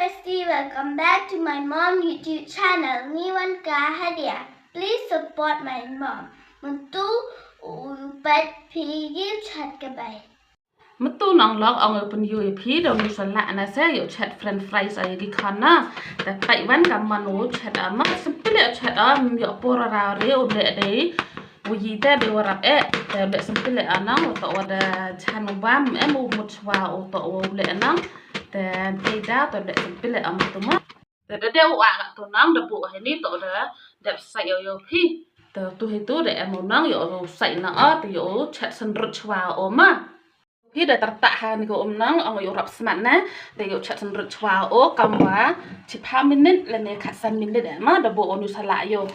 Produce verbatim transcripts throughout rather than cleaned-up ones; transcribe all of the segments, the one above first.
Bestie, welcome back to my mom YouTube channel, Niwan Ka Hadia. Please support my mom. Mynta u peit phi ïa u chet ka bai. Mynta nang lok ong u pynïoh ïa phi da u nu sa lah na se ïa u chet french fries ïa ki khun na. Te peit wan ka man u chet a ma simple ïa u chet a ym ïoh por ra re u leh dei. U yi te dei wa rap eh te u leh simple ïa nang u to wa da chan u bam em u mut chwa u to wa u leh nang. Te te da to u leh simple ïa mynta ma. Te da dei u a ka tu nang da bu ha ni to da dep sai ïa u phi. Te tu hi tu da em u nang ïa u sai na a te ïa u chet san rut chwa u ma. Phi da tyrtah ha ni ko um nang ong ïa u rap smat na te ïa u chet san rut chwa u kam wa chipha minit lane khatsan minit eh ma da bu u nu sa lah ïa u.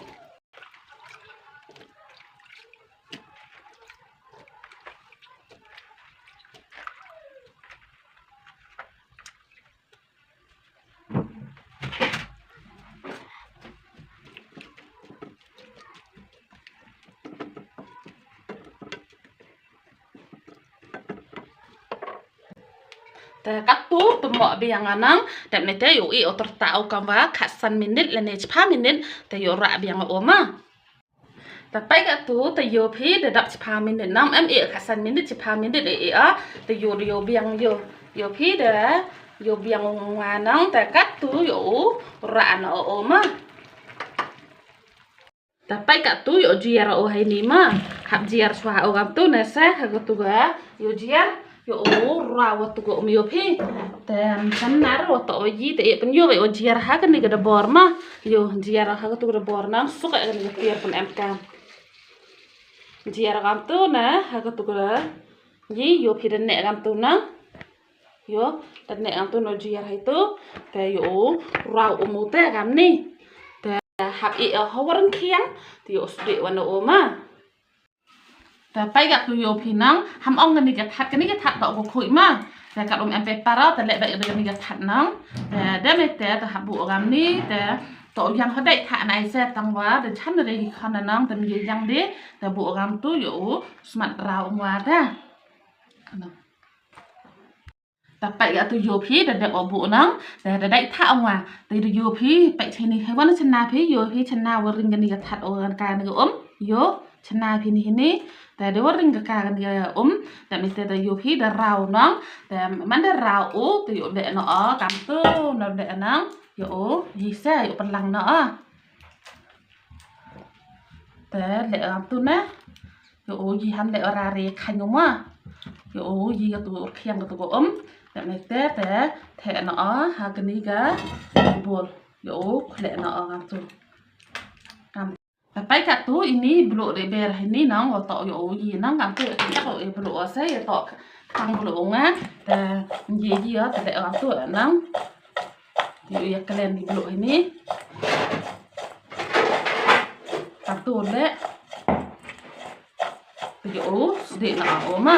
Te katu te mo biang nang, te ne te ïoh i u tyrtah u kam wa khatsan minit lane chipha minit, te ïoh rah biang u ma. Te peit katu te ïoh phi da dap chipha minit nang, em i khatsan minit chipha minit i i a, te ïoh ïoh biang ïoh, ïoh phi da ïoh biang u nga nang, te katu ïoh u rah na u ma. Te peit katu ïoh jiar u hai ni ma. Hap jiar chwa u kam tu ne se ha katu ga ïoh jiar ïoh u ra wa tu ga um ïoh phi. Te kan nar wa to yi te ïoh pynïoh ïoh jiar ha kani ga da bor ma. Ïoh jiar ha katu ga da bor nang suk ha kani ga tiar pyn em kam. Jiar kam tu ne ha katu ga yi ïoh phi da ne kam tu nang. Ïoh, te ne ngan tu no jiar hai tu, te ïoh u rau u mu te kam ni. Te hap i ïoh ha waran khiang, te ïoh u sdih wan u ma. Te peit katu ïoh phi nang, ham ong kani ka that, kani ka that to ko khui ma. Te kat um em pe para, te leh beit kani ka that nang. Te de me te, te hap bu kam ni, te to yang hadai that nai se tang wa, te chan re hi khon nang, te mi yang de, te bu kam tu ïoh u smat rau u ma te. Nang. Te peit katu ïoh phi da dep u bu nang, te da dei tha ong wa, te da ïoh phi peit chini, hai wan chana phi, ïoh phi chana wa ring kani ka that u kan ka ni ka um, ïoh chana phi ni ni, te da wa ring ka ka ni ka um, te mi te da ïoh phi da rau nang, te man da rau u, te ïoh de no o, kam tu no de nang, ïoh u, yi se ïoh pynlang no o. Te le kam tu ne. Ïoh u yi han le ra re khan ïoh ma. Ïoh u yi katu khiang katu ko um. Te me te te te na a ha kani ka bol. Ïoh u khle na a ngam tu. Ngam. Te peit katu ini bluh de ber ini nang wa to ïoh u yi nang ngam tu ïoh u bluh o se ïoh to khang bluh nga. Te yi yi te le ngam tu nang. Ïoh u ya kalen di bluh ini. Katu le. Ïoh u sdih na o ma.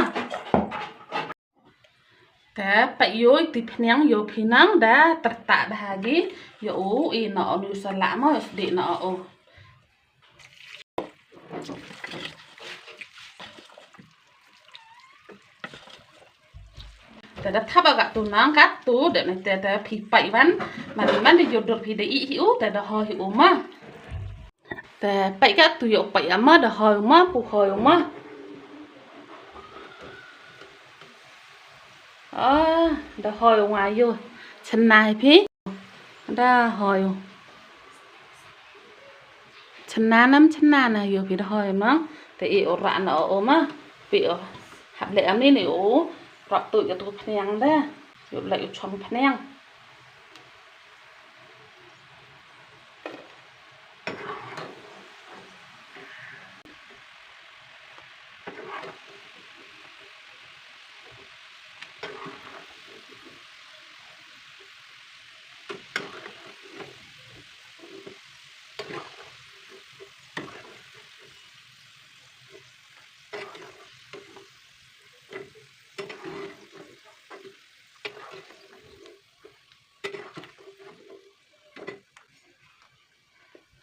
Te peit ïoh i ti phniang ïoh phi nang da tyrtah da ha gi ïoh u i na o nu sa lah ma sdih na o. Te da thap a katu nang katu de ne te te phi peit wan man man de ïoh dur phi de i hi u te da ho hi u ma. Te peit katu ïoh peit a ma da ho u ma pu ho u ma. Ah, da ho u ma ïoh chana hi phi. Da hoi. Chana nam chana na ïoh phi da hoi ma. Te i o ra na o ma. Phi o. Hap le am ni ni o. Rap tu ïoh tu phniang da. Ïoh le ïoh chong phniang.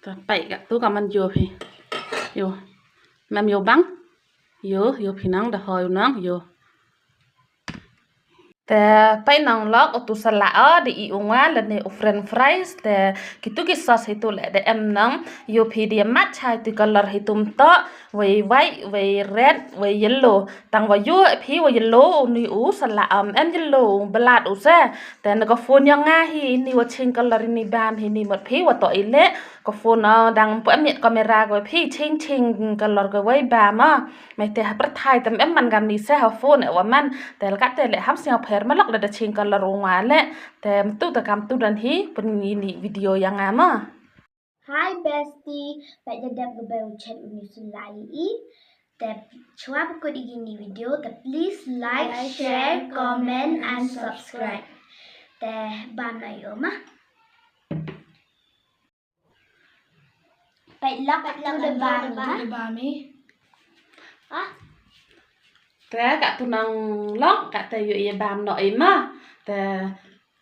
Te peit katu ka man ïoh phi. Ïoh. Mem ïoh bang. Ïoh, ïoh phi nang da hoi u nang ïoh. Te peit nang lok utu salah o, da i u nga lane u french fries, te kitu ki sauce hitu leh da em nang, ïoh phi da ïa mat chai tu color hitu mynta, wei white, wei red, wei yellow. Tang wa ïoh phi wa yellow, uni u salah, em, em yellow, u blat u se. Te na ka phone ïa nga hi, ini wa ching color ini bam hi, ini mut phi wa to i leh, ka phone, ah, dang pu em miet kamera ka phi ching ching color ka wei bam, ah. Mai te ha pyrthai tem em man gam ni se ha phone e wa man. Te la ka te leh ham sñiaw pher ma lok da da ching color u nga leh. Te mtu te kam tu dan hi pun ini video ïa nga ma. Hi bestie, peit da dep ka bei u chet u ni sulai i. Te chwa pukut i ini video, te please like, share, comment and subscribe. Te bam na ïo ma. Peit lok, peit lok, tu da bam, tu da bam i. Ah. Te ka tu nang lok, ka te ïoh ïa bam noh i ma. Te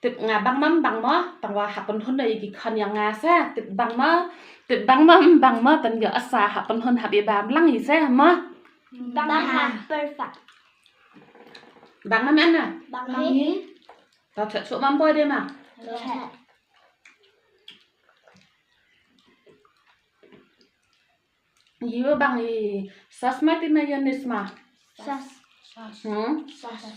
tip nga bang ma, bang ma, tang wa hap pynhun ïa ki khon ïa nga se. Tip bang ma, tip bang ma, bang ma, tan ïoh asa hap pynhun hap ïa bam lang i se ma. Bang ha, perfect. Bang ma men na? Bang hi. Ta chet suk mam boy de ma. Chet. Ïoh bang i sauce ma te mayonnaise ma. Sauce. Hmm? Sauce.